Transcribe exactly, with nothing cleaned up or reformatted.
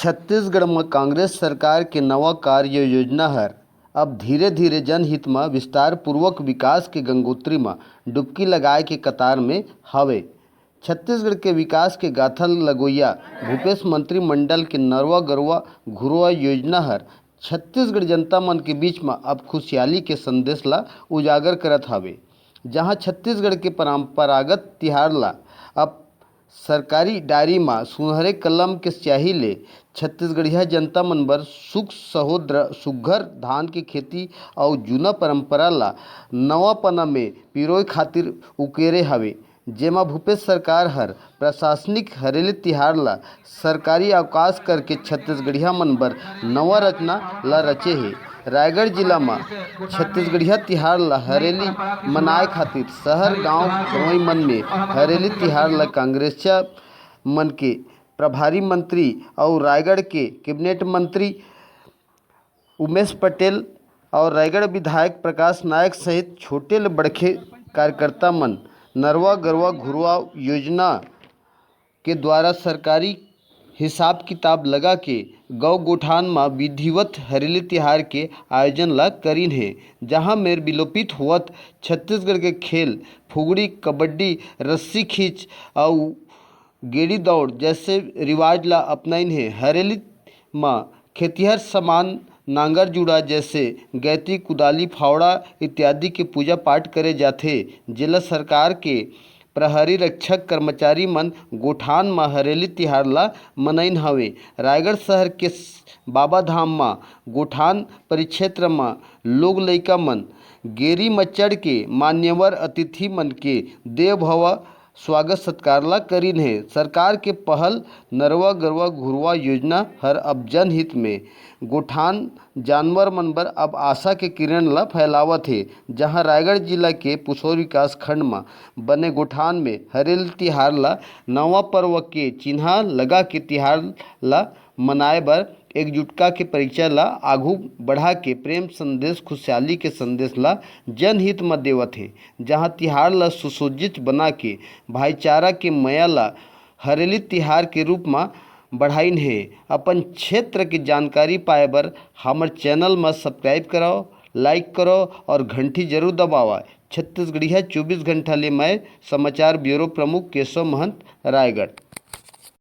छत्तीसगढ़ म कांग्रेस सरकार के नवा कार्य योजना हर अब धीरे-धीरे जनहित म विस्तारपूर्वक विकास के गंगोत्री म डुबकी लगाए के कतार में हवे। छत्तीसगढ़ के विकास के गाथा लगोइया भूपेश मंत्रिमंडल के नरवा गरवा घुरवा योजना हर छत्तीसगढ़ जनता मन के बीच म अब खुशहाली के संदेश ला उजागर करत हवे, जहां छत्तीसगढ़ के परंपरागत तिहार ला अब सरकारी डायरी म सुनहरे कलम के स्याही ले छत्तीसगढ़िया जनता मन बर सुख सहोद्र सुग्घर धान के खेती अउ जूना परंपरा ला नवा पना में पिरोय खातिर उकेरे हवे, जेमा भूपेश सरकार हर प्रशासनिक हरेली तिहार ला सरकारी अवकाश करके छत्तीसगढ़िया मन बर नवा रचना ला रचे हे। रायगढ़ जिला म छत्तीसगढ़िया तिहार ल हरेली मनाए खातिर शहर गांव गंवई मन में हरेली तिहार ल कांग्रेसिया मन के प्रभारी मंत्री अउ रायगढ़ के कैबिनेट मंत्री उमेश पटेल अउ रायगढ़ विधायक प्रकाश नायक सहित छोटे ले बड़खे कार्यकर्ता मन नरवा गरवा घुरवा योजना के द्वारा सरकारी हिसाब किताब लगा के गौ गोठान म विधिवत हरेली तिहार के आयोजन ला करिन हे, जहां मेर विलोपित होवत छत्तीसगढ़ के खेल फुगड़ी, कबड्डी, रस्सी खींच अउ गेड़ी दौड़ जैसे रिवाज ला अपनाइन हे। हरेली म खेतिहर समान नांगर जुड़ा जैसे गैती, कुदाली, फावड़ा इत्यादि के पूजा पाठ करे जाथे, जेला सरकार के प्रहरी रक्षक कर्मचारी मन गोठान म हरेली तिहार ला मनाइन हवे। रायगढ़ शहर के स-, बाबा धाम म गोठान परिक्षेत्र म लोग लइका मन गेरी म चढ़ के मान्यवर अतिथि मन के देव भव स्वागत सत्कार ला करिन हे। सरकार के पहल नरवा गरवा घुरवा योजना हर अब जनहित में गोठान जानवर मन बर अब आशा के किरण ला फैलावत हे, जहां रायगढ़ जिला के पुसौर विकास खंड म बने गोठान में हरेली तिहार ला नवा पर्व के चिन्हा लगा के तिहार ला मनाए बर एकजुटता के परिचय ला आघू बढ़ा के प्रेम संदेश, खुशहाली के संदेश ला जनहित म देवत हे, जहां तिहार ला सुसज्जित बना के भाईचारा के मया ला हरेली तिहार के रूप म बढ़ाइन हे। अपन क्षेत्र के जानकारी पाए बर हमर चैनल म सब्सक्राइब करव, लाइक करव और घंटी जरूर दबावा। छत्तीसगढ़िया चौबीस घंटा ले मैं समाचार ब्यूरो प्रमुख केशव महंत, रायगढ़।